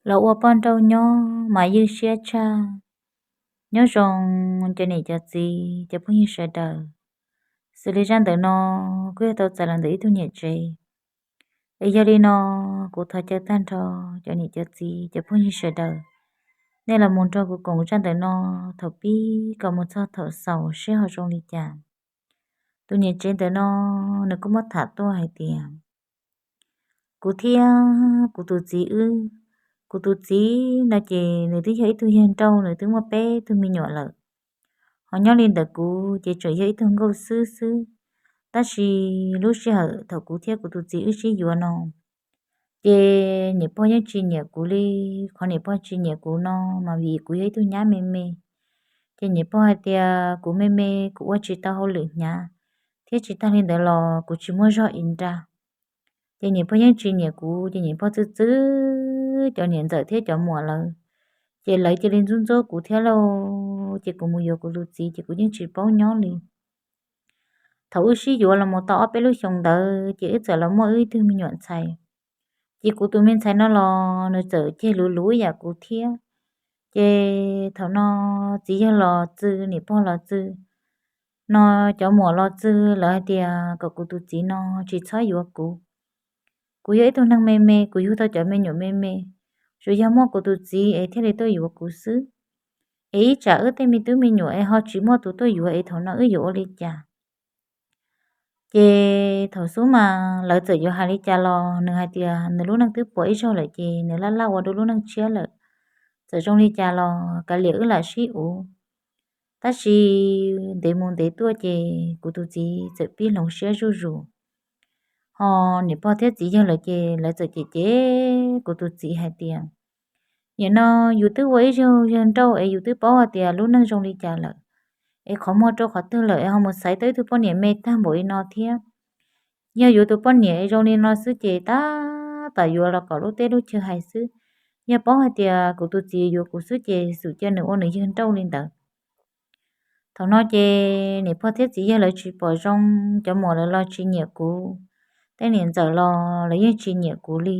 Los ua poj nrauj nyob mas ywj siab tshaj. Nyob zoo cov niam cov txiv cov phooj ywg sawv daws, xws li zaj ntawm no kuj yog tau txais los ntawm ib tug niam tsev. Es yog li no, kuv thov caw tag nrho cov niam cov txiv cov phooj ywg sawv daws, nej los mus nrog kuv koom zaj ntawm no thaum pib kom mus txog thaum xaus seb ho zoo li cas. Tus niam tsev ntawm no nws kuj muab tham tuaj hais tias, kuv thiab kuv tus txiv wb, kuv tus txiv no ces nws twb yog ib tug yawg nrauj, nws twb muaj peb tug me nyuam lawm. Ho nyob li ntawm kuv ces tseem yog ib tug nkauj xwb xwb. Tab sis lub sij hawm thaum kuv thiab kuv tus txiv wb sib yuav no, ces niam pog yeej tsis nyiam kuv li. Qhov niam pog tsis nyiam kuv no mas vim kuv yog ib tug nyab me me. Ces niam pog hais tias kuv me me, kuv ua tsis tau hauj lwm hnyav, thiab tsis tag li ntawd los kuv tsis muaj zog i nra. Ces niam pog yeej tsis nyiam kuv, ces niam pog txwv txwv cov niam ntxawm thiab cov muam lawv, ces lawv cia li ntxub ntxub kuv thiab lauj. Ces kuv mus yuav kuv tus txiv ces kuv yeej tsis paub nyob li. Thaum wb sib yuav los mus tau ob peb lub xyoos ntawd ces wb txawm los muaj wb ib tug me nyuam ntxhais. Ces kuv tus me ntxhais no los nws txawm ceg luv luv ib yam kuv thiab. Ces thaum no txiv yawg los txwv, niam pog los txwv, no cov muam los txwv, lawv hais tias kom kuv tus txiv no tsis txhob yuav kuv. Kuv yog ib tug neeg me me, kuv yug tau cov me nyuam me me, tsuas yog muaj kuv tus txiv es thiaj li tuaj yuav kuv xwb. Es ib tsam wb tej me tub me nyuam es ho tsis muaj tus tuaj yuav es thaum no wb yuav ua li cas? Ces thaum xub mas lawv txawm yuav hais li cas los nws hais tias nws lub neej twb puas ib zaug lawm ces nws laj laj ua dua lub neej tshiab lawm. Txawm zoo li cas los kav liam wb lam sib uv. Tab sis ntev mus ntev tuaj ces kuv tus txiv txawm pib hloov siab zuj zus. Ho niam pog thiab txiv yawg lawv ces lawv txawm cem cem kuv tus txiv hais tias, nim no yus twb ua ib zaug yawg nrauj es yus twb paub hais tias lub neej zoo li cas lawm, es qhov muag rau qhov twg lawm es ho mus xaiv tau ib tug poj niam me tag npaum li no thiab. Yog yuav tus poj niam es zoo li no xwb ces tab tom yuav los kom lub teb lub chaw hais xwb. Yog paub hais tias kuv tus txiv yuav kuv xwb ces xum cia nws ua nws yawg nrauj li ntawd. Thaum no ces niam pog thiab txiv yawg lawv tsis pom zoo, cov muam lawv los tsis nyiam kuv, tej niam ntxawm los lawv yeej tsis nyiam kuv li.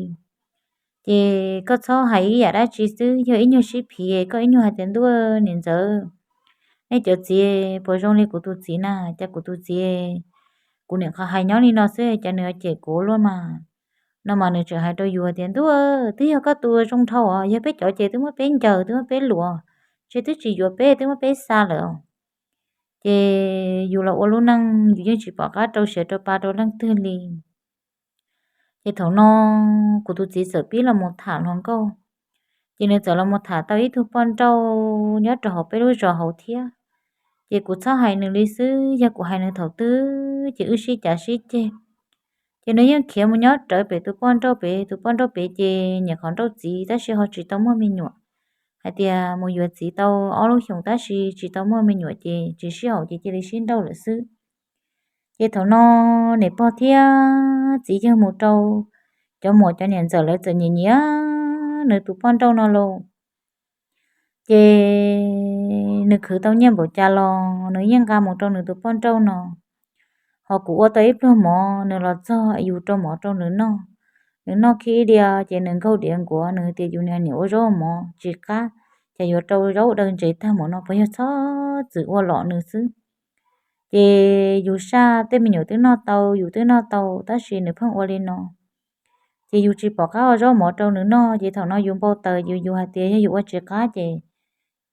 Ces koj txhob hais ib yam dab tsi xwb, yog ib nyuag sib phiv koj ib nyuag hais tias, ntuj, niam ntxawm, nej cov txiv puas zoo li kuv tus txiv na, cas kuv tus txiv, kuv niam qhov hais nyob li no xwb cas nws cem kuv luaj mas. No mas nws tseem hais rau yus tias, ntuj, twb yog koj tus zoo dhau os, yog peb cov ces twb muab peb ncaws, twb muab peb luam, ces twb tsis yuav peb, twb muab peb xa lawm os. Ces yus los ua lub neej yus yeej tsis pom qab rau siav rau pa rau leej twg li. Ces thaum no kuv tus txiv txawm pib los mus tham hluas nkauj, ces nws txawm los mus tham tau ib tug poj nrauj nyob rau hauv peb lub zos hauv thiab. Ces kuv txhob hais nws li xwb, yog kuv hais nws thaum twg ces wb sib cav sib ceg. Ces nws yeej khiav mus nyob rawv pem tus poj nrauj pem, tus poj nrauj pem ces nyiam qhov nrauj txiv tab sis ho tsis tau muaj me nyuam. Hais tias mus yuav txiv tau ob lub xyoos tab sis tsis tau muaj me nyuam ces tsis sib haum ces cia li sib nrauj lawm xwb. Ces thaum no niam pog thiab txiv yawg mus rau, cov muam cov niam ntxawm lawv txawm nyiam nyiam nws tus poj nrauj no lauj. Ces nws khwv tau nyiaj npaum cas los nws yeej nqa mus rau nws tus poj nrauj no. Ho kuv ua tau ib pluag mov nws los txog yus rau mov rau nws noj, nws noj khib diav ces nws nkaug diav nkuav, nws tias yus niag niam ua zaub mov tsis qab, ces yuav rau zaub daw ntsev tag npaum no puas yog txhob txwm ua lom nws xwb. Ces yus saj tej me nyuam twb noj tau, yus twb noj tau tab sis nws pheej ua li no. Ces yus tsis pom qab ua zaub mov rau nws noj ces thaum no yus npau taws, yus yus hais tias yog yus ua tsis qab ces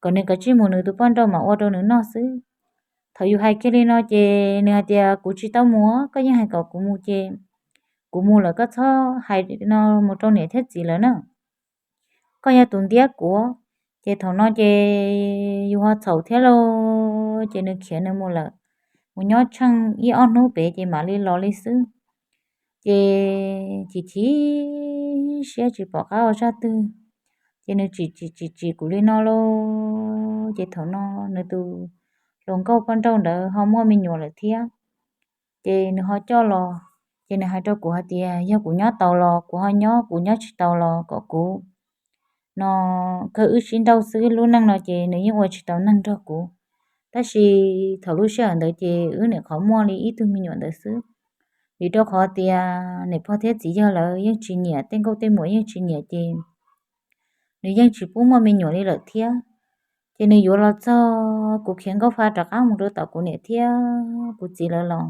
kom nws kav tsij mus nws tus poj nrauj mam ua rau nws noj xwb. Thaum yus hais kiag li no ces nws hais tias kuv tsis tau mus, koj yeej hais kom kuv mus ces kuv mus lawm, koj txhob hais no mus rau niam thiab txiv lawv na, koj yog tus ntiab kuv. Ces thaum no ces yus ho txhaum thiab lauj, ces nws khiav nws mus lawm, mus nyob tsheej ib ob hnub pem ces mam li los li xwb. Ces chim chim siab tsis pom qab ua zaj twg, ces nws tsim tsim tsim tsim kuv li no lauj. Ces thaum no nws tus hluas nkauj poj nrauj ntawd ho muaj me nyuam lawm thiab, ces nws ho coj los, ces nws hais rau kuv hais tias yog kuv nyob tau los kuv ho nyob, kuv nyob tsis tau los kom kuv no, kawg wb sib nrauj xwb, lub neej no ces nws yeej ua tsis tau neeg nrog kuv. Tab sis thaum lub sij hawm ntawd ces wb niam qhov muaj li ib tug me nyuam ntawd xwb, vim rau qhov tias niam pog thiab txiv yawg lawv yeej tsis nyiam, tej nkauj tej muam yeej tsis nyiam ces nws yeej tsis pub muaj me nyuam li lawm thiab. Ces nws yuav los txog, kuv khiav nkauj fa rov qab mus rau tom kuv niam thiab kuv txiv lawv los,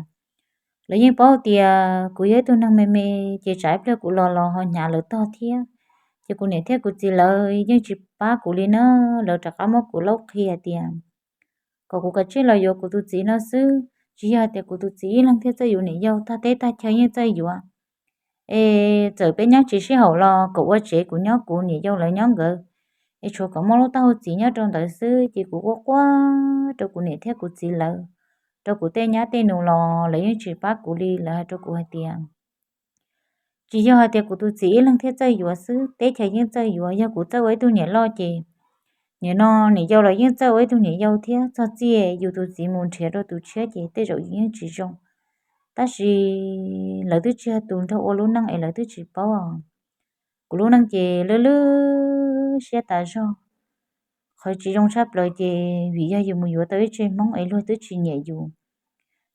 lawv yeej paub tias kuv yog ib tug neeg me me, ces tsam ib pliag kuv los los ho hnyav lawv tog thiab. Ces kuv niam thiab kuv txiv lawv yeej tsis pab kuv li na, lawv rov qab muab kuv laub qhia tias kom kuv kav tsij los yuav kuv tus txiv no xwb, tsis yog tias kuv tus txiv ib leeg thiaj txawj yuav niam yau, tag teb tag chaw yeej txawj yuav. Es txawm peb nyob tsis sib haum los kom ua tsev kuv nyob kuv, niam yau lawv nyob nkawd, es tshuav kom muaj lub taub hau txiv nyob rau ntawd xwb. Ces kuv quaj quaj rau kuv niam thiab kuv txiv lawv, rau kuv tej nyab tej nus los lawv yeej tsis pab kuv li. Lawv hais rau kuv hais tias tsis yog hais tias kuv tus txiv ib leeg thiaj txawj yuav xwb, teb chaws yeej txawj yuav. Yog kuv txawj ua ib tug niam loj ces nim no niam yau los yeej txawj ua ib tug niam yau thiab. Txog txiaj yus tus txiv mus nrhiav rau tus tshiab ces tej zaum yus yeej tsis zoo. Tab sis lawv twb tsis yog tus nrog ua lub neej es lawv twb tsis paub. Kuv lub neej ces lwj lwj siab tas zog. Qhov tsis zoo tshaj plaws ces vim yog yus mus yuav tau ib tsev Hmoob es luag twb tsis nyiam yus.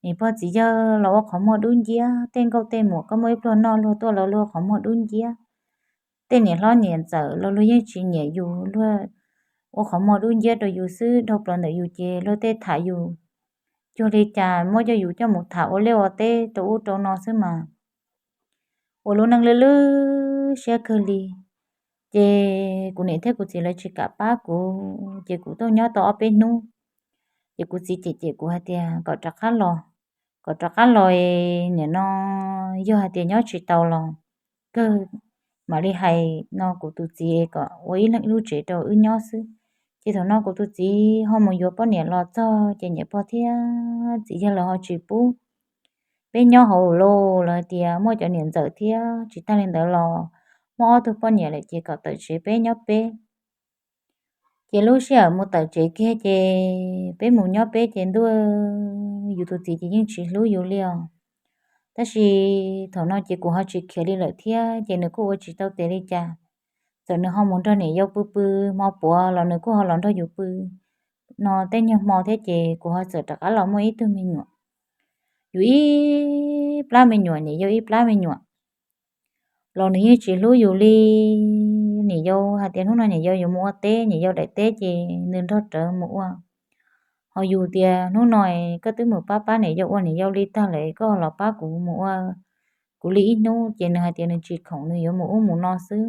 Niam pog txiv yawg los ua qhov muag dub nciab, tej nkauj tej muam koj muaj ib pluag noj luag tuaj los luag qhov muag dub nciab. Tej niam hlob niam ntxawm los luag yeej tsis nyiam yus, luag ua qhov muag dub nciab rau yus xwb. Dhau plaws ntawm yus ces luag tej tham yus cuag li cas muab coj yus coj mus tham ua liaj ua teb rau ub rau no xwb mas ua lub neej lwj lwj siab kawg li. Ces kuv niam thiab kuv txiv lawv tsis kam pab kuv, ces kuv tuaj nyob tau ob peb hnub, ces kuv txiv cem cem kuv hais tias kom rov qab los, kom rov qab los es nim no yog hais tias nyob tsis tau los kawg mam li hais no kuv tus txiv kom ua ib leeg ib lub tsev rau wb nyob xwb. Ces thaum no kuv tus txiv ho mus yuav poj niam los txog ces niam pog thiab txiv yawg lawv ho tsis pub peb nyob hauv los lawv tias muaj cov niam ntxawm thiab. Tsis tag li ntawd los muaj ob tug poj niam lawm ces kom tawm tsev peb nyob peb. Ces lub sij hawm mus tawm tsev kiag ces peb mus nyob peb ces ntuj, yus tus txiv ces yeej tsis hlub yus li os. Tab sis thaum no ces kuv ho tsis khiav li lawm thiab ces nws kuj ua tsis tau tes li cas. Txawm nws ho mus nrog niam yau pw pw hmo puav los nws kuj ho los nrog yus pw no tej nyuag hmo thiab ces kuv ho txawm rov qab los muaj ib tug me nyuam. Yus ib plab me nyuam, niam yau ib plab me nyuam los nws yeej tsis hlub yus li. Niam yau hais tias hnub no niam yau yuav mus ua teb, niam yau daim teb ces nws nrog rawv mus ua. Ho yus tias hnub no koj twb mus pab pab niam yau ua niam yau li tag lawm, koj los pab kuv mus ua kuv li ib hnub, ces nws hais tias nws tsis khoom, nws yuav mus ub mus no xwb.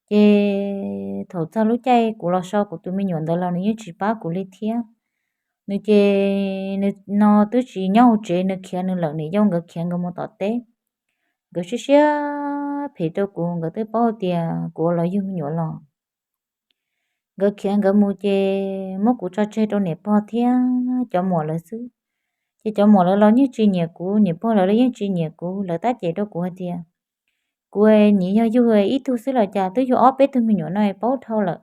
Ces thaum txog lub caij kuv los so kuv tus me nyuam ntawd los nws yeej tsis pab kuv li thiab. Nws ces nws no twb tsis nyob hauv tsev, nws khiav nws lawm, niam yau nkawd khiav nkawd mus tom teb. Nkawd siab siab phem rau kuv, nkawd twb paub tias kuv ua los yug me nyuam los. Nkawd khiav nkawd mus ces muab kuv tso tseg rau niam pog thiab cov muam lawv xwb. Ces cov muam lawv los yeej tsis nyiam kuv, niam pog lawv los yeej tsis nyiam kuv, lawv tab cem rau kuv hais tias kuv nim yog yug ib tug xwb los cas twb yug ob peb tug me nyuam no paub dhau lawm.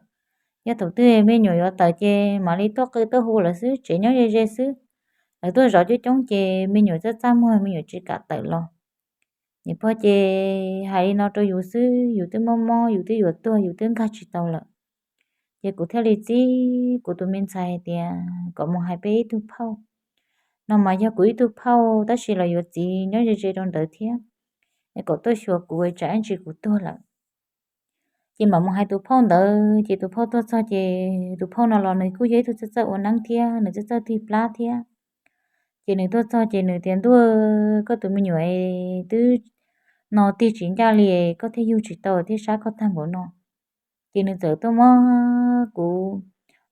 Yog thaum twg me nyuam yuav tawm ces mam li tuaj qw tuaj hu lawv xwb, tsev nyob ze ze xwb. Lawv tuaj zov coob coob ces me nyuam txaj txaj muag, me nyuam tsis kam tawm los. Niam pog ces hais li no rau yus xwb, yus twb mob mob, yus twb yuav tuag, yus twb nkag tsis tau lawm. Ces kuv thiaj li txib kuv tus me ntxhais hais tias kom mus hais peb ib tug phauj. No mas yog kuv ib tug phauj tab sis los yuav txiv nyob ze ze rau ntawd thiab, es kom tuaj xyuas kuv tsam ib ntsis kuv tuag lawm. Ces mam mus hais tus phauj ntawd, ces tus phauj tuaj txog ces tus phauj no los nws kuj yog ib tug txawj txawj ua neeb thiab nws txawj txawj tig plab thiab. Ces nws tuaj txog ces nws tias ntuj, koj tus me nyuam twb no tig tsis ncaj li, koj thiaj yug tsis tau thiab sab koj tag npaum no. Ces nws txawm tuaj muab kuv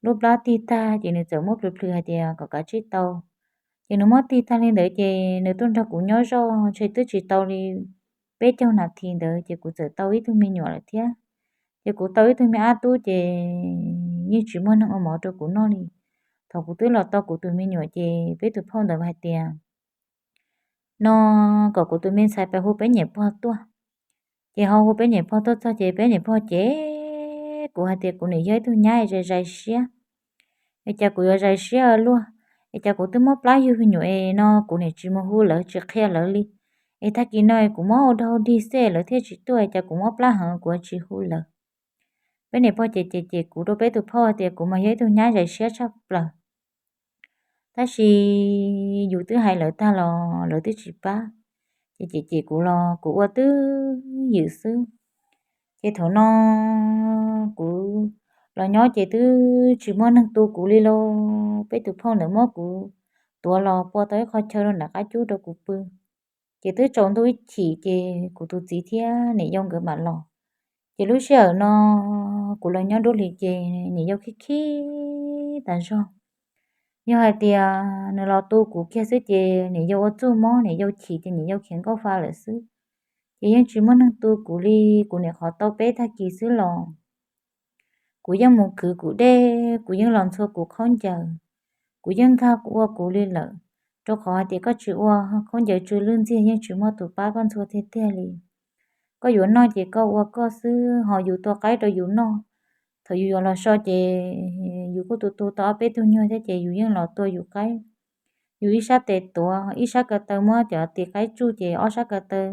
lub plab tig tag ces nws txawm muab plhws plhws hais tias kom kav tsij tau. Ces nws muab tig tag li ntawd ces nws tuaj nrog kuv nyob zoj ntshe twb tsis tau li peb caug nas this ntawd ces kuv txawm tau ib tug me nyuam lawm thiab. Ces kuv tau ib tug me ab tub ces yeej tsis muaj neeg ua mov rau kuv noj li. Thaum kuv twb los tau kuv tus me nyuam ces peb tus phauj ntawd hais tias no kom kuv tus me ntxhais pab hu peb niam pog tuaj. Ces ho hu peb niam pog tuaj txog ces peb niam pog ces kuv hais tias kuv nim yog ib tug nyab zais zais siab, es cas kuv yuav zais siab luaj, es cas kuv twb muab plab yug me nyuam es no kuv nim tsis mus hu lawv tsis qhia lawv li, es tag kis no kuv muab ua dog dig xwb lawv thiaj tsis tuaj, es cas kuv muab plab heev kuv tsis hu lawv. Peb niam pog ces ces ces kuv rau peb tus phauj hais tias kuv mas yog ib tug nyab zais siab tshaj plaws. Tab sis yus twb hais lawv tag los lawv twb tsis pab, ces ces ces kuv los kuv ua twj ywm xwb. Ces thaum no kuv los nyob ces twb tsis muaj neeg tu kuv li lauj. Peb tus phauj ntawd muab kuv tuav los pua tau ib qho chaw rau nram qab cub rau kuv pw. Ces twb tsaus ntuj ib chim ces kuv tus txiv thiab niam yau nkawd mam los. Ces lub sij hawm no kuv los nyob nruab hlis ces niam yau khib khib tas zog. Yog hais tias nws los tu kuv kiag xwb ces niam yau ua txuj mob, niam yau chim ces niam yau khiav nkauj fa lawm xwb. Ces yeej tsis muaj neeg tu kuv li. Kuv niam qhov tau peb tag kis xwb los kuv yeej mus khwv kuv dej, kuv yeej los ntxhua kuv khaub ncaws, kuv yeej nkag ua kuv li lawm. Rau qhov hais tias koj tsis ua khaub ncaws tsw lwj ntxiag yeej tsis muaj tus pab koj ntxhua tiag tiag li. Koj yuav noj ces koj ua koj xwb, ho yus tua qaib rau yus noj. Thaum yus yuav los so ces yus kuj tu tu tau ob peb tug nyuag thiab ces yus yeej los tua yus qaib. Yus ib sab tes tuav, ib sab ko taw muab cov tis qaib tsuj ces ob sab ko taw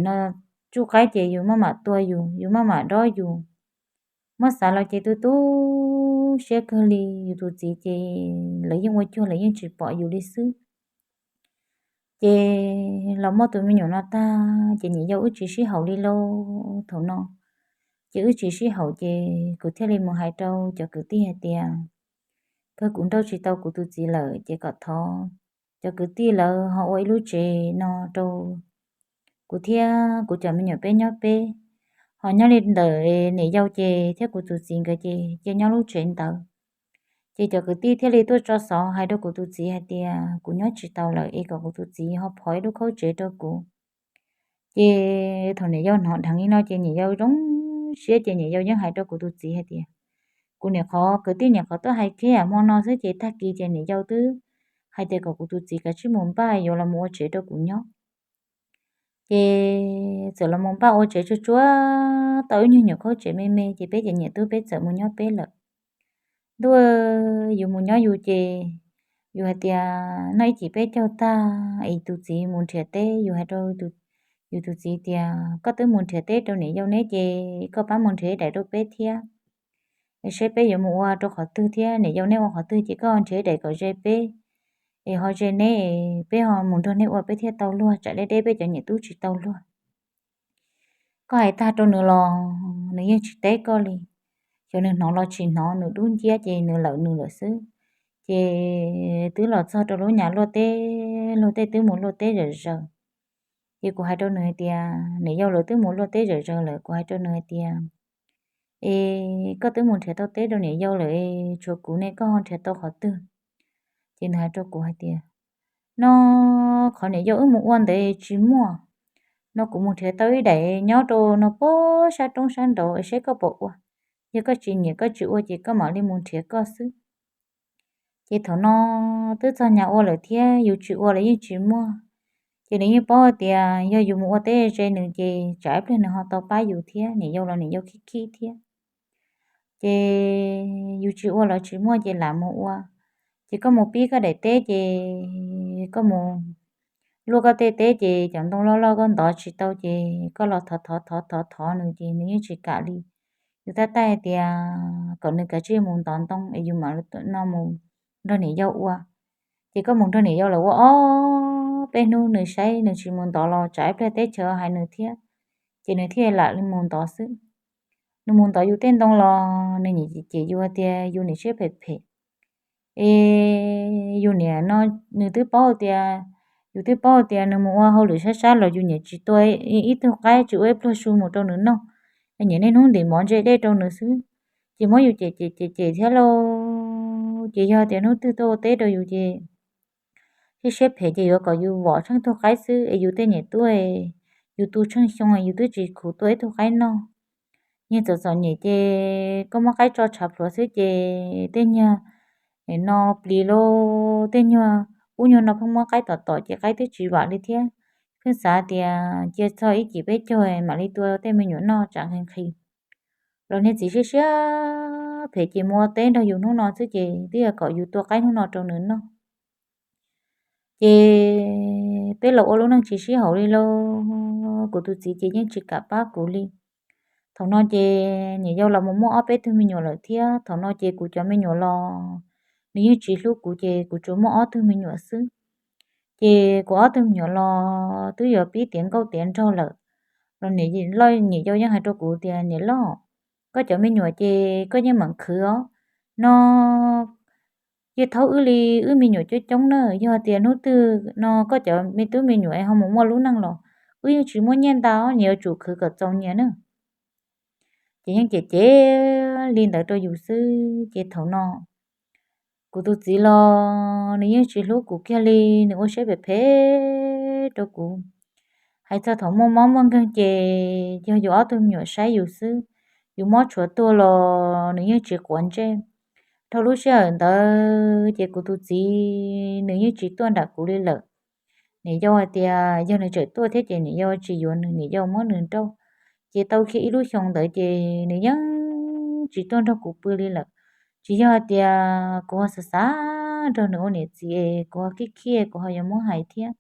no tsuj qaib ces yus maj mam tua yus, yus maj mam dob yus. Muab xav los ces tu tu siab kawg li. Yus tus txiv ces lawv yeej ua cuag lawv yeej tsis pom yus li xwb. Ces los muaj tus me nyuam no tag ces niam yau wb tsis sib haum li lauj. Thaum no ces wb tsis sib haum ces kuv thiaj li mus hais rau cov kwv tij hais tias kawg kuv nrauj tsis tau kuv tus txiv lawm ces kom thov cov kwv tij lawv ho ua ib lub tsev no rau kuv thiab kuv cov me nyuam peb nyob peb. Ho nyob li ntawm niam yau ces thiab kuv tus txiv nkawd ces cia nyob lub tsev ntawd. Ces cov kwv tij thiaj li tuaj tso xov hais rau kuv tus txiv hais tias kuv nyob tsis tau lawm es kom kuv tus txiv ho phov ib lub khaub tsev rau kuv. Ces thaum niam yau hnov dheev li no ces niam yau zoo siab ces niam yau yeej hais rau kuv tus txiv hais tias kuv niam qhov kwv tij niam qhov tuaj hais kiag hmo no xwb ces tag kis ces niam yau twb hais tias kom kuv tus txiv kav tsij mus npaj yuav los mus ua tsev rau kuv nyob. Ces txawm los mus npaj ua tsev tsuag tsuag tau ib nyuag nyuam khaub tsev me me ces peb cov niam tub peb txawm mus nyob peb lawm. Ntuj, yus mus nyob yus ces yus hais tias noj ib chim peb caug tag es tus txiv mus nrhiav teb, yus hais rau yus tus txiv tias koj twb mus nrhiav teb rau niam yau neb ces koj pab mus nrhiav ib daim rau peb thiab, es seb peb yuav mus ua rau qhov twg thiab, niam yau neb ua qhov twg ces koj nrhiav ib daim kom ze peb, es ho ze neb, peb ho mus nrog neb ua peb thiaj tau luag, tsam deb deb peb cov niam tub tsis tau luag. Koj hais tag rau nws los nws yeej tsis teb koj li. Xyov nws hnov los tsis hnov, nws dub nciab ces nws lawm nws lawm xwb. Ces twb los txog rau lub nyuag luaj teb, luag tej twb mus luaj teb zom zaws. Ces kuv hais rau nws hais tias niam yau lawv twb mus luaj teb zom zaws lawm, kuv hais rau nws hais tias es koj twb mus nrhiav tau teb rau niam yau lawm, tshuav kuv ne koj ho nrhiav tau qhov twg? Ces nws hais rau kuv hais tias no qhov niam yau wb mus ua ntawd tsis muaj, no kuv mus nrhiav tau ib daim nyob rau no puag sab roob sab nraud es seb koj puas ua. Yog koj tsis nyiam koj tsis ua ces koj mam li mus nrhiav koj xwb. Ces thaum no twb txog nyuag ua lawm thiab, yus tsis ua los yeej tsis muaj. Ces nws yeej paub tias yog yus mus ua teb ze nws ces tsam ib pliag nws ho tau pab yus thiab, niam yau los niam yau khib khib thiab. Ces yus tsis ua los tsis muaj ces lam mus ua. Ces koj mus pib koj daim teb ces koj mus luaj koj tej teb ces cov ntoo loj loj koj ntov tsis tau ces koj los thov thov thov thov thov nws ces nws yeej tsis kam li. Yus tab tab hais tias kom nws kav tsij mus ntov ntoo es yus mam no mus nrog niam yau ua. Ces koj mus nrog niam yau lawv ua ob peb hnub nws saib nws tsis mus ntov los tsam ib pliag teb chaws hais nws thiab, ces nws thiaj lam li mus ntov xwb. Nws mus ntov yus tej ntoo los nws niam cem yus tias yus niam siab phem phem. Es yus niam no nws twb paub tias, yus twb paub tias nws mus ua hauj lwm sab sab los yus niam tsis tua ib tug qaib tsis ua ib pluag su mus rau nws noj, es niaj hnub ntim mov ntse dej rau nws xwb. Ces muab yus cem cem cem cem thiab lauj. Ces yog tias hnub twg tuaj ua teb rau yus ces siab siab phem ces yuav kom yus vom tsheej tug qaib xwb es yus tej niam tub, yus tu tsheej xyoo yus twb tsis khuv tua ib tug qaib noj. Niag txom txom nyem ces koj muab qaib tso tshav plhuav xwb ces tej nyuag no plis lauj, tej nyuag ub nyuag no pheej muab qaib tom tom ces qaib twb tsis vam li thiab. Pheej xav tias cia txog ib cim peb caug mam li tua tej me nyuam noj tsam nqhis nqhis. Los niag txiv siab siab phem ces mus ua teb nrog yus hnub no xwb ces twb yog kom yus tua qaib hnub no rau nws noj. Ces peb los ua lub neej tsis sib haum li lauj, kuv tus txiv ces yeej tsis kam pab kuv li. Thaum no ces niam yau los mus muaj ob peb tug me nyuam lawm thiab, thaum no ces kuv cov me nyuam los nws yeej tsis hlub kuv ces kuv tsuas muaj ob tug me nyuam xwb. Ces kuv ob tug me nyuam los twb yuav pib tiav nkauj tiav nraug lawm, los niam yau yeej hais rau kuv tias niam loj, koj cov me nyuam ces koj yeej meem khwv os. No yeej thaum wb li, wb me nyuam coob coob na, yog tias hnub twg no koj cov me tub me nyuam ho mus muaj lub neej los wb yeej tsis muaj nyiaj ntau, nyias yuav tsum khwv kom txaus nyias na. Ces yeej cem cem li ntawd rau yus xwb. Ces thaum no kuv tus txiv los nws yeej tsis hlub kuv kiag li, nws ua siab phem phem rau kuv. Hais txog thaum muaj mob muaj nkeeg ces yog yus ob tug me nyuam saib yus xwb, yus mob tshuav tuag los nws yeej tsis quav ntsej. Dhau lub sij hawm ntawd ces kuv tus txiv nws yeej tsis tuaj nram kuv li lawm. Niam yau hais tias yog nws tseem tuaj thiab ces niam yau tsis yuav nws, niam yau muab nws nrauj. Ces tau kiag ib lub xyoo ntawd ces nws yeej tsis tuaj nrog kuv pw li lawm. Tsis yog hais tias kuv ho xav xav nrog nws ua niam txiv es kuv ho keej khiaj kuv ho yuav muab hais thiab.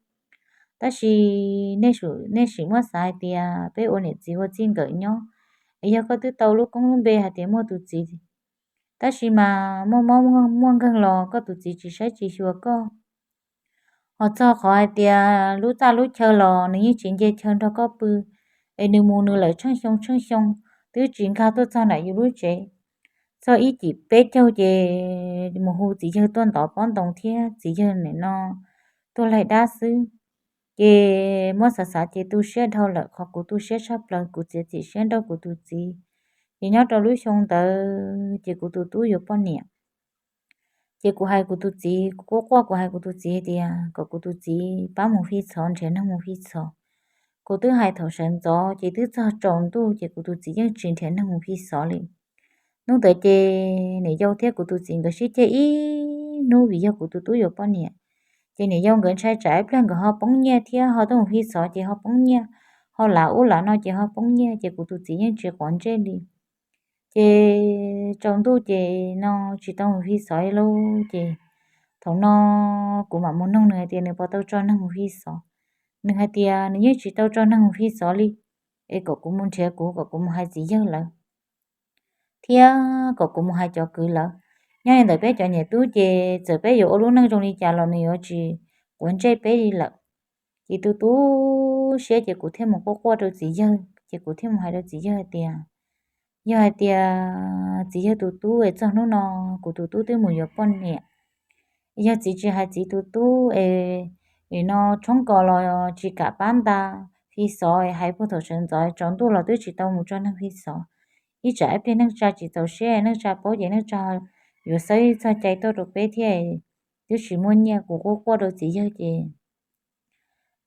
Tab sis nej sim muab xav hais tias peb ua niam txiv ua txij nkawm nyob, es yog koj twb tau lub koob lub npe hais tias muaj tus txiv, tab sis mas muaj mob muaj nkeeg los koj tus txiv tsis saib tsis xyuas koj. Ho txog qhov hais tias lub txaj lub chaw los nws yeej tsis nce chaw nrog koj pw, es nws mus nws lawm tsheej xyoo tsheej xyoo twb tsis nkag tuaj txog nram yus lub tsev. Txog ib cim peb caug ces mus hu txiv yawg tuaj ntov pob ntoo thiab txiv yawg nim no tuaj laig dab xwb. Ces muab xav xav ces tu siab dhau lawm, qhov kuv tu siab tshaj plaws kuv txiav txim siab nrauj kuv tus txiv. Ces nyob rau lub xyoo ntawd ces kuv tus tub yuav poj niam. Ces kuv hais kuv tus txiv, kuv quaj quaj kuv hais kuv tus txiv tias kom kuv tus txiv pab mus fi txhov, nrhiav neeg mus fi txhov. Kuv twb hais thaum sawv ntxov ces twb txog tsaus ntuj ces kuv tus txiv yeej tsis nrhiav neeg mus fi txhov li. Hnub ntawd ces niam yau thiab kuv tus txiv nkawd sib ceg ib hnub vim yog kuv tus tub yuav poj niam. Ces niam yau nkawd ntshai tsam ib pliag nkawd ho poob nyiaj thiab ho tuaj mus fi txhov ces ho poob nyiaj, ho lav ub lav no ces ho poob nyiaj ces kuv tus txiv yeej tsis quav ntsej li. Ces tsaus ntuj ces no tsis tau mus fi txhov li lauj. Ces thaum no kuv mam mus noog nws hais tias nws puas tau tso neeg mus fi txhov. Nws hais tias nws yeej tsis tau tso neeg mus fi txhov li, es kom kuv mus nrhiav kuv, kom kuv mus hais txiv yawg lawv thiab kom kuv mus hais cov kwv lawv. Nyob li ntawm peb cov niam tub ces txawm peb yuav ua lub neej zoo li cas los nws yuav tsis quav ntsej peb li lawm. Ces tu tu siab ces kuv thiaj mus quaj quaj rau txiv yawg, ces kuv thiaj mus hais rau txiv yawg hais tias, yog hais tias txiv yawg tus tub es txog hnub no kuv tus tub twb mus yuav poj niam, yog txiv tsis hais txiv tus tub es nim no tshoob kos los tsis kam pab nta, fi xov hais puag thaum sawv ntxov tsaus ntuj los twb tsis tau mus tso neeg fi xov. Ib tsam ib pliag neej tsa tsis txaus siab, neej tsa paub ces neej tsa yuav xawb txog cai tuaj rau peb thiab, twb tsis muaj nyiaj. Kuv quaj quaj rau txiv yawg ces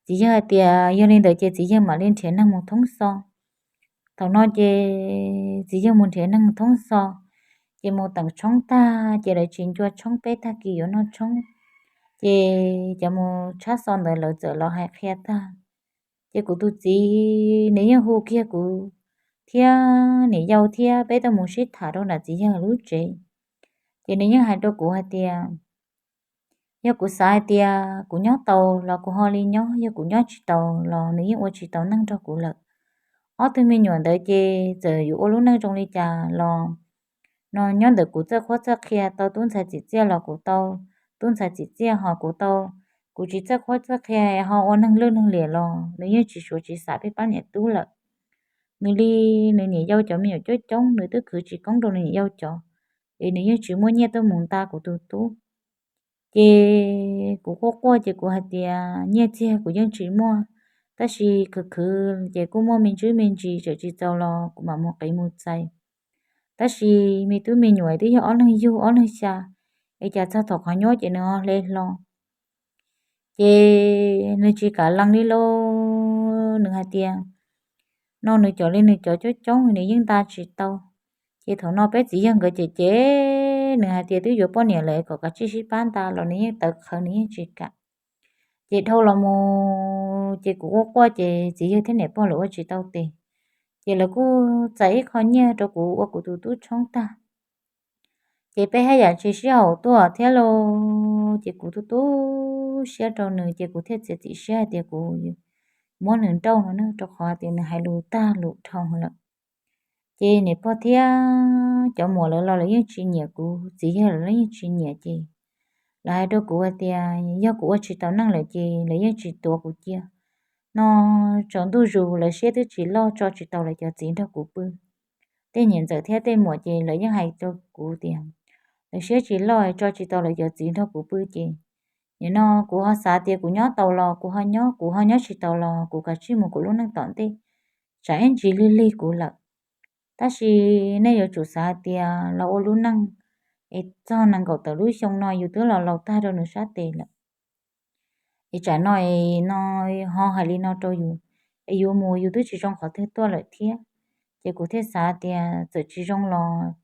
txiv yawg hais tias yog li ntawd ces txiv yawg mam li nrhiav neeg mus thoob xov. Thaum no ces txiv yawg mus nrhiav neeg thoob xov, ces mus teem tshoob tag ces lawv tsis ncua tshoob, peb tag kis yuav noj tshoob, ces cov mus tshab xov ntawd lawv txawm los hais qhia tag. Ces kuv tus txiv nws yeej hu kiag kuv thiab niam yau thiab peb tuaj mus sib tham rau nram txiv yawg lub tsev. Ces nws yeej hais rau kuv hais tias, yog kuv xav hais tias kuv nyob tau los kuv ho li nyob, yog kuv nyob tsis tau los nws yeej ua tsis tau neej nrog kuv lawm. Ob tug me nyuam ntawd ces txawm yuav ua lub neej zoo li cas los no nyob ntawm kuv txawj qhuab txawj qhia, tau tub ntxhais txim txiaj los kuv tau tub ntxhais txim txiaj, ho kuv tau, kuv tsis txawj qhuab txawj qhia ho ua neeg lwj neeg liam los nws yeej tsis suav tsis xam peb pab niam tub lawm. Nws li nws niam yau cov me nyuam coob coob, nws twb khwv tsis koob rau nws niam yau cov, es nws yeej tsis muaj nyiaj tuaj mus nta kuv tus tub. Ces kuv quaj quaj ces kuv hais tias nyiaj txiag kuv yeej tsis muaj, tab sis khwv khwv ces kuj muaj me ntsis me ntsis, tseem tsis txaus los kuv mam mus qiv mus txais. Tab sis me tub me nyuam twb yog ob leeg yug ob leeg xya, es cas txog thaum qhov nyuaj ces nws ho hle hlo. Ces nws tsis kam lees li lauj, nws hais tias no nws cov li nws cov coob coob nws yeej nta tsis tau. Ces thaum no peb txiv yawg nkawd cem cem nws hais tias twb yuav poj niam lawm kom kav tsij sib pab nta los nws yeej tawv qhawv nws yeej tsis kam. Ces dhau los mus ces kuv quaj quaj ces txiv yawg thiab niam pog lawv ua tsis tau tes, ces lawv kuj txais ib qho nyiaj rau kuv ua kuv tus tub tshoob tag. Ces peb haj yam tsis sib haum tuaj thiab lauj, ces kuv tu tu siab rau nws ces kuv thiaj txiav txim siab hais tias kuv muab nws nrauj no na, rau qhov tias nws hais lus tag lus dhau lawm. Ces niam pog thiab cov muam lawv los lawv yeej tsis nyiam kuv, txiv yawg lawv yeej tsis nyiam ces lawv hais rau kuv hais tias yog kuv ua tsis tau neej lawm ces lawv yeej tsis tuav kuv cia. No tsaus ntuj zus lawv siab twb tsis loj tso tsis tau lawv cov txiv nrog kuv pw. tej niam ntxawm thiab tej muam ces lawv yeej hais rau kuv tias lawv siab tsis loj tso tsis tau lawv cov txiv nrog kuv pw ces nim no kuv ho xav tias kuv nyob tau los kuv ho nyob, kuv ho nyob tsis tau los kuv kav tsij mus kuv lub neej tom ntej, tsam ib ntsis lig lig kuv lawm. Tab sis nej yuav tsum xav hais tias los ua lub neej es txog nees nkaum tawm lub xyoo no yus twb los laus tag rau nws sab tes lawm. Es tsam no es no ho hais li no rau yus, es yus mus yus twb tsis zoo qhov twg tuaj lawm thiab. Ces kuv thiaj xav tias txawm tsis zoo los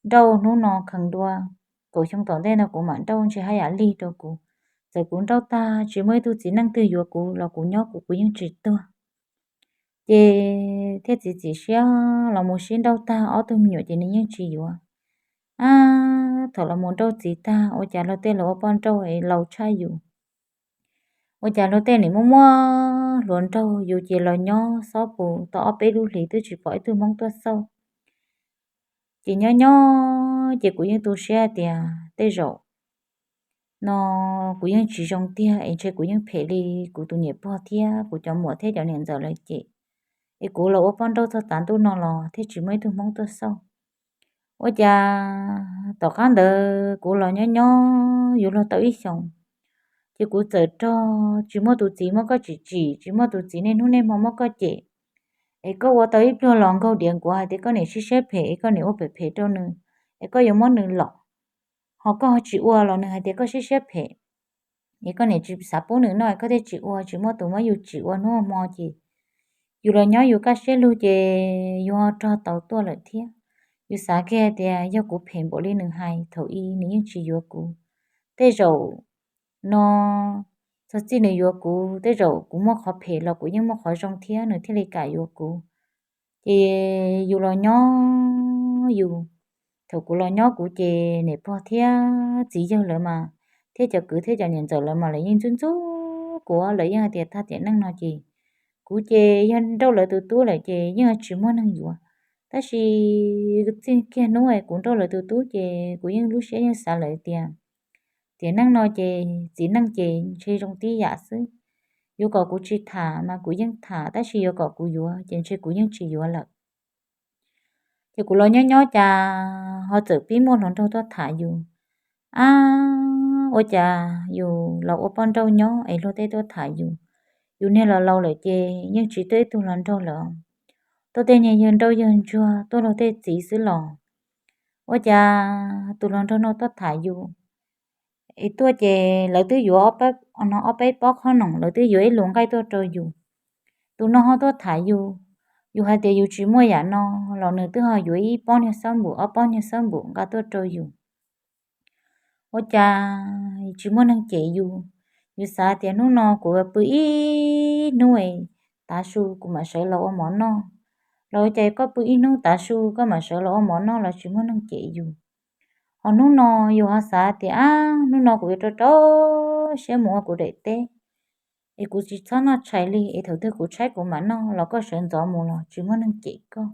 nrauj hnub no kheev dua, kaum xyoo tom ntej no kuv mam nrauj ntshe haj yam lig rau kuv. Txawm kuv nrauj tag tsis muaj ib tug txiv neej twg yuav kuv los kuv nyob kuv kuv yeej tsis tuag. Ces thiaj txiav txim siab los mus sib nrauj tag ob tug me nyuam ces nws yeej tsis yuav. Ab, thaum los mus nrauj txiv tag ua cas luag tej los ua poj nrauj es laus tshaj yus. Ua cas luag tej nim muaj muaj hluas nraug, yus ces los nyob xob pus tau ob peb lub hlis twb tsis pom ib tug Hmoob tuaj xauj. Ces nyob nyob ces kuv yeej tu siab tias tej zaum no kuv yeej tsis zoo tiag es ntshe kuv yeej phem li kuv tus niam pog thiab kuv cov muam thiab cov niam ntxawm lawv cem, es kuv los ua poj nrauj txog tav ntuj no los thiaj tsis muaj ib tug Hmoob tuaj xauj. Ua cas tom qab ntawd kuv los nyob nyob yuav luag tau ib xyoos, ces kuv txawm rog tsis muaj tus txiv muab koj tsim tsim, tsis muaj tus txiv niaj hnub niaj hmo muab koj cem. Es koj ua tau ib pluag los nkaug diav nkuav hais tias koj niam siab siab phem es koj niam ua phem phem rau nws, es koj yuav muab nws lom. Ho koj tsis ua los nws hais tias koj siab siab phem, es koj niam tsis xav pub nws noj es koj thiaj tsis ua, tsis muaj tus muab yus tsim ua hnub hmo ces yus los nyob yus kaj siab lug ces yus ho rog tau tuaj lawm thiab. Yus xav kiag tias yog kuv phem npaum li nws hais, thaum ub nws yeej tsis yuav kuv. Tej zaum no txog txij nws yuav kuv, tej zaum kuv muaj qhov phem los kuv yeej muaj qhov zoo thiab nws thiaj li kam yuav kuv. Ces yus los nyob yus, thaum kuv los nyob kuv ces niam pog thiab txiv yawg lawv mas, thiab cov kwv thiab cov niam ntxawm lawv mas lawv yeej ntxub ntxub kuv, lawv yeej hais tias tag tiam neej no ces kuv ces yog nrauj lawv tus tub lawm ces yeej tsis muaj neeg yuav. Tab sis txij kiag hnub kuv nrauj lawv tus tub ces kuv yeej lub siab yeej xav lawm tias tiam neej no ces txiv neej ces ntshe zoo tib yam xwb. Yuav kom kuv tsis tham mas kuv yeej tham, tab sis yuav kom kuv yuav ces ntshe kuv yeej tsis yuav lawm. Ces kuv los nyob nyob cas ho txawm pib muaj hluas nraug tuaj tham yus. Ab, ua cas yus los ua poj nrauj nyob es luag tej tuaj tham yus. Yus niag los laus lawm ces yeej tsis tuaj ib tug hluas nraug lawm. Tuaj tej niag yawg nrauj yawg ntsuag, tuaj luag tej txiv xwb los. Ua cas tus hluas nraug no tuaj tham yus, es tuaj ces lawv twb yuav ob peb pob qhob noom, lawv twb yuav ib lus nqaij tuaj rau yus. Tus no ho tuaj tham yus, yus hais tias yus tsis muaj yam no los nws twb ho yuav ib pob niag xab npum ob pob niag xab npum nqa tuaj rau yus. Ua cas tsis muaj neeg cem yus? Yus xav tias hnub no kuv pw ib hnub es tav su kuv mam sawv los ua mov noj, los ua cas koj pw ib hnub tav su koj mam sawv los ua mov noj los tsis muaj neeg cem yus. Ho hnub no yus ho xav tias ab, hnub no kuv yuav rau rau siab mus ua kuv daim teb, es kuv tsis txhob noj tshais li, es thaum twg kuv tshaib kuv mam noj los koj sawv ntxov mus los tsis muaj neeg cem koj.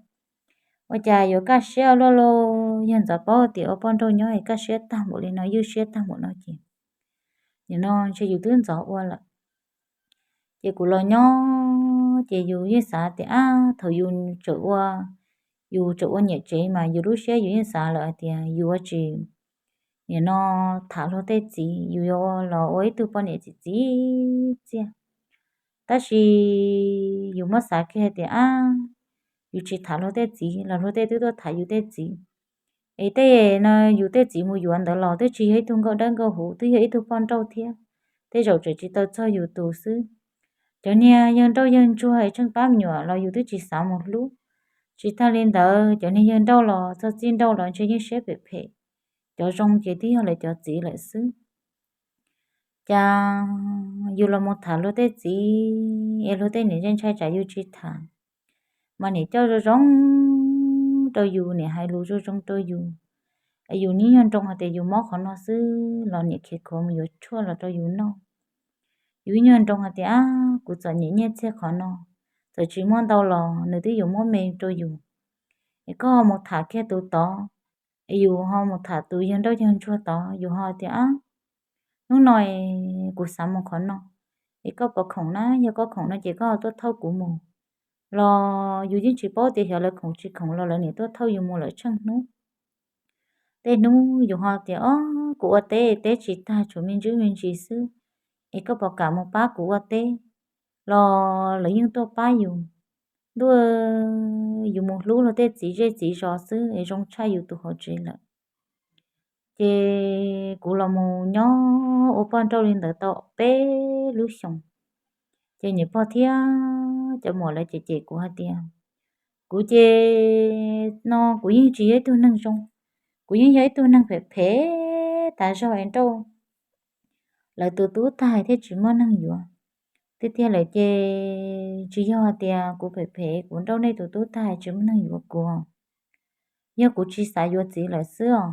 Ua cas yuav kaj siab luaj lauj, yawg ntxov paub tias ua poj nrauj nyob es kaj siab tag npaum li no, ywj siab tag npaum no ces nim no ntshe yus twb ntxov ua lawm. Ces kuv los nyob ces yus yeej xav tias ab, thaum yus tseem ua, yus tseem ua niam tsev mas yus lub siab yus yeej xav lawm hais tias yus ua tsis, nim no tham luag tej txiv, yus yuav los ua ib tug poj niam txiv txiv txiaj. Tab sis yus muab xav kiag tias ab, yus tsis tham luag tej txiv los luag tej twb tuaj tham yus tej txiv. Es tej no yus tej txiv mus yuav ntawd los twb tsis yog ib tug nkauj dawb nkauj huv, twb yog ib tug poj nrauj thiab, tej zaum tseem tsis tau txog yus tus xwb. Cov niag yawg nrauj yawg ntsuag es tsheej pab me nyuam los yus twb tsis xav mus hlub. Tsis tag li ntawd cov niag yawg nrauj los txog txij nrauj los ntshe yeej siab phem phem. Cov zoo ces twb yog lawv cov txiv lawm xwb. Cas yus los mus tham luag tej txiv es luag tej niam ntshai ntshai tsam yus tsis tham, mas niam coj zoo zoo rau yus, niam hais lus zoo zoo rau yus. Es yus ib nyuag nroo hais tias yus mob qhov no xwb los niam khiav khuav mus yuav tshuaj los rau yus noj. Yus ib nyuag nroo hais tias ab, kuv txom nyem nyiaj txiag qhov no, txawm tsis muaj ntau los nws twb yuav muab me rau yus. Es koj ho mus tham kiag tus tod, es yus ho mus tham tus yawg nrauj yawg ntsuag tod, yus ho tias ab, hnub no kuv xav mus qhov no, es koj puas khoom na? Yog koj khoom no ces koj ho tuaj thauj kuv mus. los yus yeej tsis paub tias xyov lawv khoom tsis khoom los lawv niam tuaj thauj yus mus lawm tsheej hnub. Tej hnub yus ho tias, Ob, kuv ua teb teb tsis tag, tshuav me ntsis me ntsis xwb, es koj puas kam mus pab kuv ua teb? Los lawv yeej tuaj pab yus. Ntuj, yus mus hlub luag tej txiv zej txiv zos xwb es zoo tshaj yus tus hauv tsev lawm. Ces kuv los mus nyob ua poj nrauj li ntawd tau peb lub xyoos. Ces niam pog thiab cov muam lawv cem cem kuv hais tias, kuv ces no kuv yeej tsis yog ib tug neeg zoo, kuv yeej yog ib tug neeg phem phem tas zog es nrauj lawv tus tub tag thiaj tsis muaj neeg yuav. Tiag tiag lawm ces tsis yog hais tias kuv phem phem kuv nrauj nej tus tub tag tsis muaj neeg yuav kuv, yog kuv tsis xav yuav txiv lawm xwb os.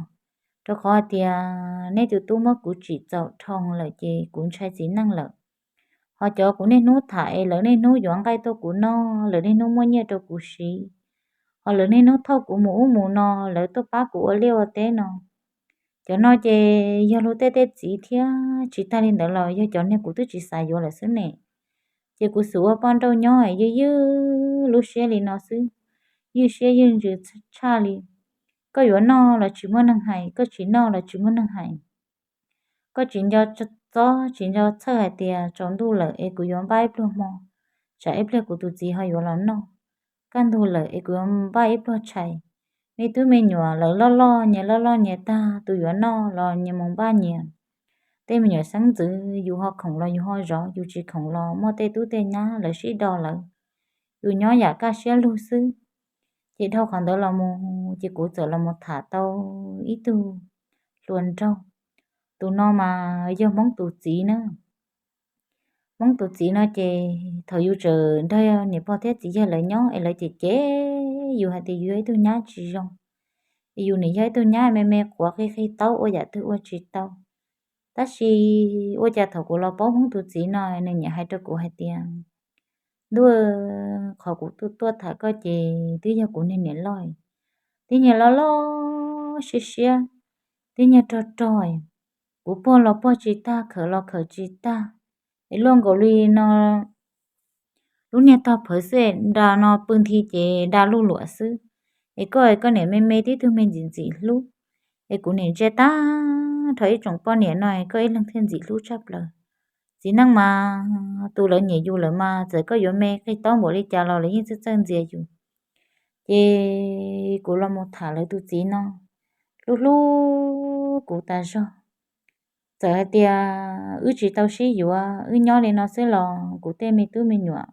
Rau qhov hais tias nej tus tub muab kuv tsim txaus dhau lawm ces kuv ntshai txiv neej lawm. Ho cov kuv niaj hnub tham es lawv niaj hnub yuav nqaij tuaj kuv noj, lawv niaj hnub muab nyiaj rau kuv siv, ho lawv niaj hnub thauj kuv mus ub mus no, lawv tuaj pab kuv ua liaj ua teb no, cov no ces yog luag tej tej txiv thiab tsis tag li ntawd los yog cov niag kuv twb tsis xav yuav lawm xwb ne. Ces kuv xub ua poj nrauj nyob ywj ywj lub siab li no xwb, ywj siab ywj ntsws tshaj li. Koj yuav noj los tsis muaj neeg hais, koj tsis noj los tsis muaj neeg hais. Koj tsis nco txob tsis nco txhawj hais tias tsaus ntuj lawm es kuv yuav npaj ib pluag hmo, tsam ib pliag kuv tus txiv ho yuav los noj. Kaj ntug lawm es kuv yuav npaj ib pluag tshais. Me tub me nyuam lawv loj loj nyias loj loj nyias tag, tus yuav noj los nyias mus npaj nyias. Tej me nyuam xeeb ntxwv yus ho khoom los yus ho zov, yus tsis khoom los muaj tej tub tej nyab lawv sib do lawv. Yus nyob yam kaj siab lug xwb. Ces dhau qhov ntawd los mus ces kuv txawm los mus tham tau ib tug hluas nraug. Tus no mas yog Hmoob tus txiv na. Hmoob tus txiv no ces thaum yus tseem nrog niam pog thiab txiv yawg lawv nyob es lawv cem cem yus hais tias yus yog ib tug nyab tsis zoo, es yus nim yog ib tug nyab me me quav qig qig taub ua yam twg ua tsis tau. Tab sis ua cas thaum kuv los paub Hmoob tus txiv no nws nyiam hais rau kuv hais tias, Ntuj, qhov kuv tuaj tuaj tham koj ces twb yog kuv niag niam loj, twb niag loj loj siab siab, twb niag rog rog, kuv puag los puag tsis tag, khawm los khawm tsis tag, es luaj nkaus li no lub niag tog phawv xwb, da no pw nthi ces da luj luam xwb. Es koj, koj niam me me tib tug me ntxim ntxim hlub, es kuv niam ntsia tag nrho ib tsoom poj niam no koj ib leeg thiaj ntxim hlub tshaj plaws. Txiv neej mas tus lawv nyiam yus lawm mas txawm koj yuav me qig taub npaum li cas los lawv yeej txawj txawj ntxias yus. Ces kuv los mus tham lawv tus txiv no, hlub hlub kuv tas zog. Txawm hais tias wb tsis tau sib yuav, wb nyob li no xwb los kuv tej me tub me nyuam,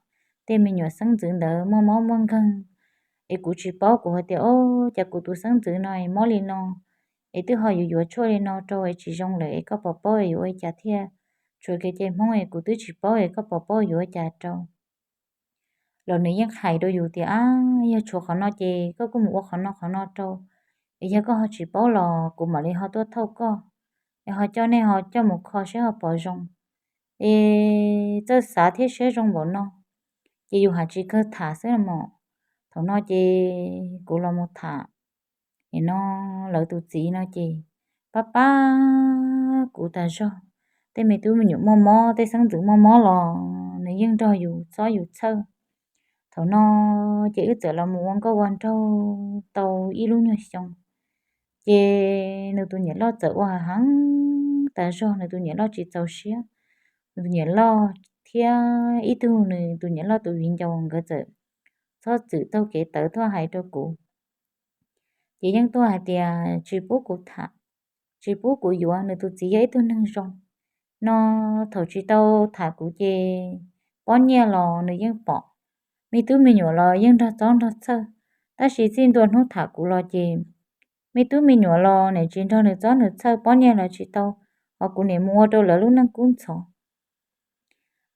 tej me nyuam xeeb ntxwv ntawd muaj mob muaj nkeeg, es kuv tsis paub, kuv hais tias, Ob, cas kuv tus xeeb ntxwv no es mob li no, es twb ho yuav yuav tshuaj li no rau es tsis zoo lawm es koj puas paub es yuav ua li cas thiaj, tshuav kev cai Hmoob es kuv twb tsis paub es koj puas paub yuav ua cas rau? Los nws yeej hais rau yus tias, Ab, yog tshuav qhov no ces koj kuj mus ua qhov no qhov no rau, es yog koj ho tsis paub los kuv mam li ho tuaj thauj koj, es ho coj nej ho coj mus kho saib ho puas zoo. Es txawj xav thiab siab zoo npaum no, ces yus hais tsis kawg tham xwb mos. Thaum no ces kuv los mus tham, es no lawv tus txiv no ces pab pab kuv tas zog. Tej me tub me nyuam muaj mob, tej xeeb ntxwv muaj mob los nws yeej nrog yus txob yus txhawj. Thaum no ces wb txawm los mus ua nkauj ua nraug tau ib lub nyuag xyoo, ces nws tus niam loj txawm ua heev tas zog, nws tus niam loj tsis txaus siab. Nws tus niam loj thiab ib tug nws tus niam loj tus viv ncaus nkawd txawm txhob txwm taug kev tawv tuaj hais rau kuv. Ces yeej tuaj hais tias tsis pub kuv tham, tsis pub kuv yuav, nws tus txiv yog ib tug neeg zoo. No thaum tsis tau tham kuv ces pob nyiaj los nws yeej pom, me tub me nyuam los yeej nrog txob nrog txhawj. Tab sis txij ntua hnub tham kuv los ces me tub me nyuam los nim tsis nrog nws txob nws txhawj, pob nyiaj los tsis tau, ho kuv nim mus ua rau lawv lub neej kub ntxhov.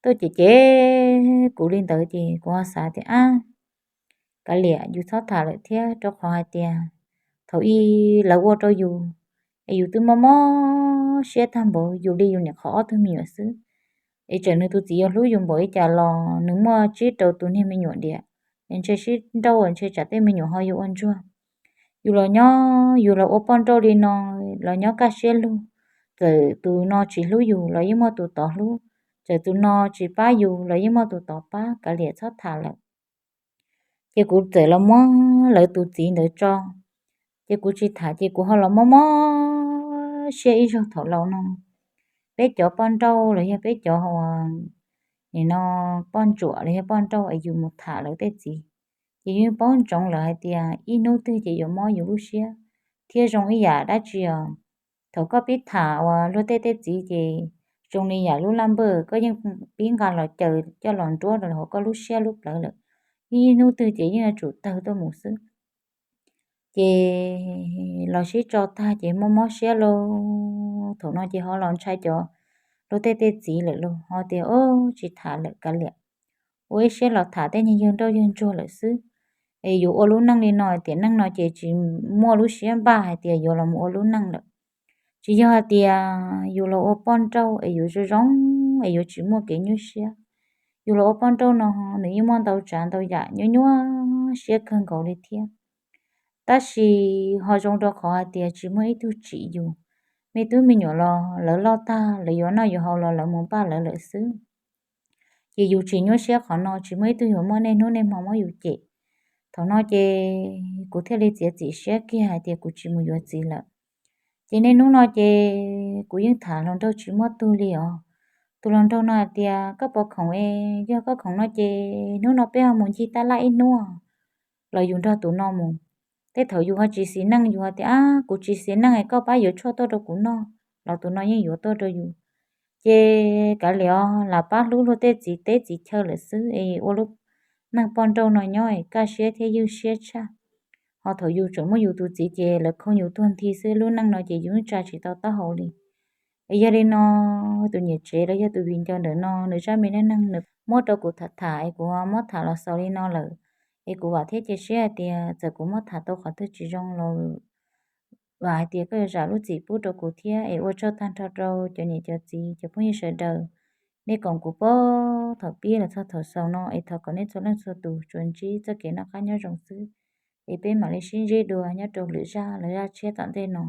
Tuaj cem cem kuv li ntawd ces kuv ho xav tias, Ab, kav liam, yus txhob tham lawm thiab, rau qhov hais tias thaum ub lawv ua rau yus es yus twb mob mob siab tag npaum, yus li yus niam qhov ob tug me nyuam xwb. Es txawm nws tus txiv yuav hlub yus npaum li cas los nws muaj tsib rau tus niag me nyuam diam, es ntshe sib nrauj ntshe tsam tej me nyuam ho yuav ua ntsuag. Yus los nyob, yus los ua poj nrauj li no, los nyob kaj siab lug, txawm tus no tsis hlub yus los yeej muaj tus tod hlub, txawm tus no tsis pab yus los yeej muaj tus tod pab, kav liam txhob tham lawm. Ces kuv txawm los muab lawv tus txiv ntawd tso, ces kuv tsis tham, ces kuv ho los mob mob siab ib zaug thaum laus no. Peb cov poj nrauj los yog peb cov, nim no poj ntsuam los yog poj nrauj es yus mus tham lawv tej txiv, ces yus paub ntsoov lawm hais tias ib hnub twg ces yuav mob yus lub siab thiab zoo ib yam dab tsi os. Thaum koj pib tham uas luag tej tej txiv ces zoo li yam lub laj npawj koj yeej pib nqa los caws coj los nruab rau hauv koj lub siab lub plawv lawm, ib hnub twg ces yeej yuav tsum tawg tuaj mus xwb. Ces los sib tso tag ces mob mob siab lauj, thaum no ces ho los ntshai cov luag tej tej txiv lawm lauj, ho tias, Ub, tsis tham lawm, kav liam, ua ib siab los tham tej niag yawg nrauj yawg ntsuag lawm xwb. Es yus ua lub neej li no tiam neej no ces tsis muaj lub siab npaj hais tias yuav los mus ua lub neej lawm. Tsis yog hais tias yus los ua poj nrauj es yuav zoo zoo es yuav tsis muaj kev nyuaj siab. Yus los ua poj nrauj no nws yeej muaj ntau tsav ntau yam nyuaj nyuaj siab kawg nkaus li thiab. Tab sis ho zoo rau qhov hais tias tsis muaj ib tug tsim yus. Me tub me nyuam los lawv loj tag, lawv yuav noj yuav haus los lawv mus npaj lawv lawm xwb. Ces yus tsis nyuaj siab qhov no, tsis muaj ib tug yuav muaj niaj hnub niaj hmo muab yus cem. Thaum no ces kuv thiaj li txiav txim siab kiag hais tias kuv tsis mus yuav txiv lawm. Ces niaj hnub no ces kuv yeej tham hluas nraug tsis muaj tug li os. Tus hluas nraug no hais tias, Koj puas khoom es yog koj khoom no ces hnub no peb ho mus ncig tab laj ib hnub, los yus nrog tus no mus. Tej thaum yus ho tsis xis neej, yus ho tias, Ab, kuv tsis xis neej es koj pab yuav tshuaj tuaj rau kuv noj, los tus no yeej yuav tuaj rau yus. Ces kav liam os, lam pab hlub luag tej txiv teb txiv chaw lawm xwb es ua lub neej poj nrauj no nyob es kaj siab thiab ywj siab tshaj. Ho thaum yus tseem muaj yus tus txiv ces lawv khooj yus tuag nthi xwb, lub neej no ces yus tsa tsis tau taub hau li. Es yog li no, tus niam tsev los yog tus viv ncaus ntawm no nws zaj me neej neeg nws muab rau kuv tham tham es kuv muab tham los xaus li no lawm. Es kuv vam thiab cia siab hais tias txawm kuv muab tham tau qhov twg tsis zoo los vam hais tias koj yuav zam lub txim pub rau kuv thiab. Es ua tsaug tag nrho rau cov niam cov txiv cov phooj ywg sawv daws, nej koom kuv puag thaum pib los txog thaum xaus no es thov kom nej txhua leej txhua tus tsuas ntsib txoj kev noj qab nyob zoo xwb. Es peb mam li sib ntsib dua nyob rau lwm zaj los zaj tshiab tom ntej no.